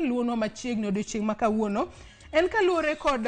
luonwa machiegni odiochieng' ma kawuono en kaluwore kod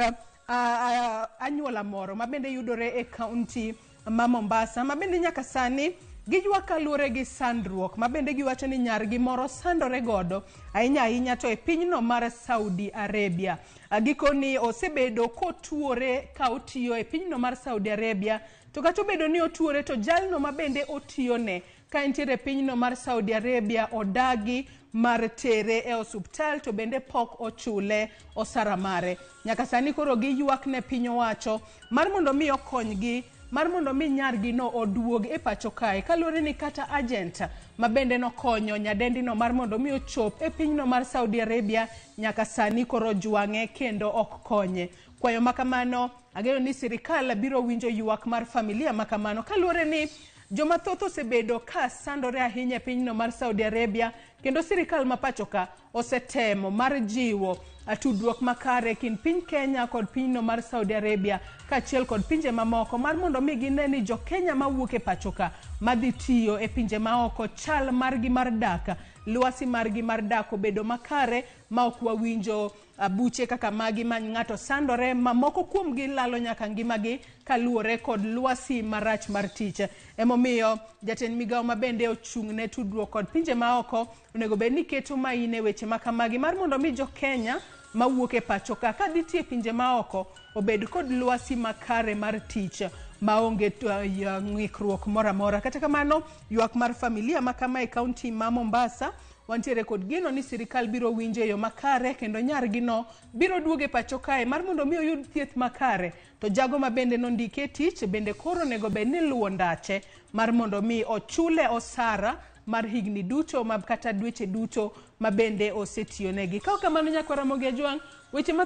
anyuola moro ma bende yudore e kaunti ma Mombasa ma bende nyaka sani giywak kaluwore gi sandruok ma bende giwacho ni nyargi moro sandore godo ahinya ahinya to e pinyno mar Saudi Arabia. Gikoni osebedo kotuore ka otiyo e pinyno mar Saudi Arabia to kata obedo ni otuore to jalno ma bende otiyone ka entiere e pinyno mar Saudi Arabia odagi mar tere e osuptal to bende pok ochule osara mare. Nyaka sani koro giywak ne piny owacho mar mondo mi okonygi mar mondo mi nyargi no oduog e pacho kae kaluwore ni kata agent ma bende nokonyo nyadendino mar mondo mi ochop e pinyno mar Saudi Arabia nyaka sani koro ojwang'e kendo ok konye. Kwayo ma kamano ageno ni sirikal biro winjo ywak mar familia ma kamano kaluwore ni joma thoth osebedo ka sandore ahinya e pinyno mar Saudi Arabia kendo sirikal ma pacho ka osetemo mar jiwo tudruok makare kind piny Kenya kod pinyno mar Saudi Arabia kaachiel kod pinje mamoko mar mondo mi gine ni jo Kenya mawuok e pacho ka madhi tiyo e pinje maoko chal margi mar dak, lwasi margi mar dak obedo makare ma ok wawinjo buche kaka magi ma ng'ato sandore ma moko kuomgi lalo nyaka ngimagi kaluwore kod lwasi marach mar tich. Emomiyo jatend migawo ma bende ochung' ne tudruok kod pinje maoko onego bed ni keto maine weche ma kamagi mar mondo mi jo Kenya mawuok e pacho ka kadhi tiyo e pinje maoko obed kod lwasi makare mar tich maonge ng'ikruok moro amora. Kata kamano, ywak mar familia ma kama e kaunti ma Mombasa wantiere kod geno ni sirikal biro winjo e yo makare kendo nyargino biro duogo e pacho kae mar mondo mi oyud thieth makare to jago ma bende nondike e tich bende koro onego bed ni luwo ndache mar mondo mi ochule osara mar higni duto ma kata dweche duto ma bende osetiyonegi. Ka ok kamano nyakwar Ramogi Ajwang', weche ma